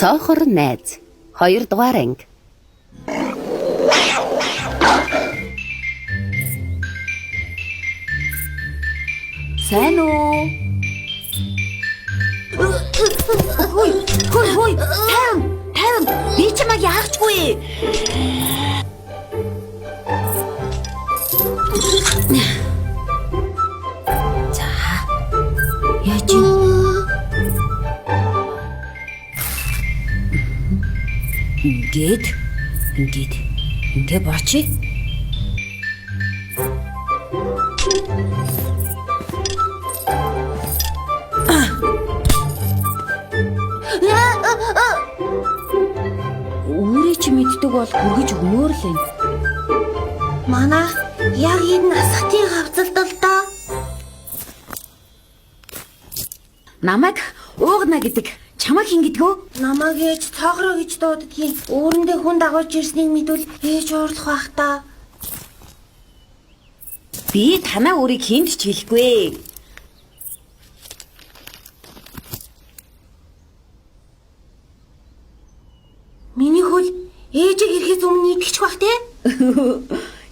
Цоохор найз 2 дугаар анги. Сайн уу? Хөөе, хөөе, хөөе. Тайван, тайван. Би чамайг яахчгүй. За. Яаж юм? Ингээд, ингээд, ингээ бочи. Өөрий чи мэддэг бол хүргэж өгмөр л юм. Манай яг энэ асхтын хавцалд л доо. Намайг уугна гэдэг. Чамайг хин гэдгөө? Намайг ээж цоогроо гэж дууддгийн. Үүрэндээ хүн дагуулж ирснийг мэдвэл ээж уурлах байх та. Би танаа өөрийг хүнд ч хэлэхгүй. Миний хөл ээжийг ирэхээс өмнө идэхчих бах те.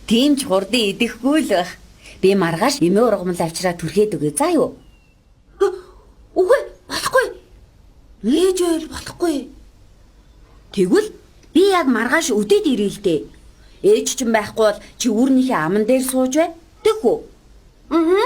Тийм ч хурдан идэхгүй л байх. Би маргааш эмээ ургамал авчраа түрхээд өгье заа юу? Үгүй болохгүй. Ээж байвал болохгүй. Тэгвэл би яг маргааш өдөөд ирээ л дээ. Ээж чинь байхгүй бол чи үүрнийхээ аман дээр сууж бай. Тэг үү? Аа.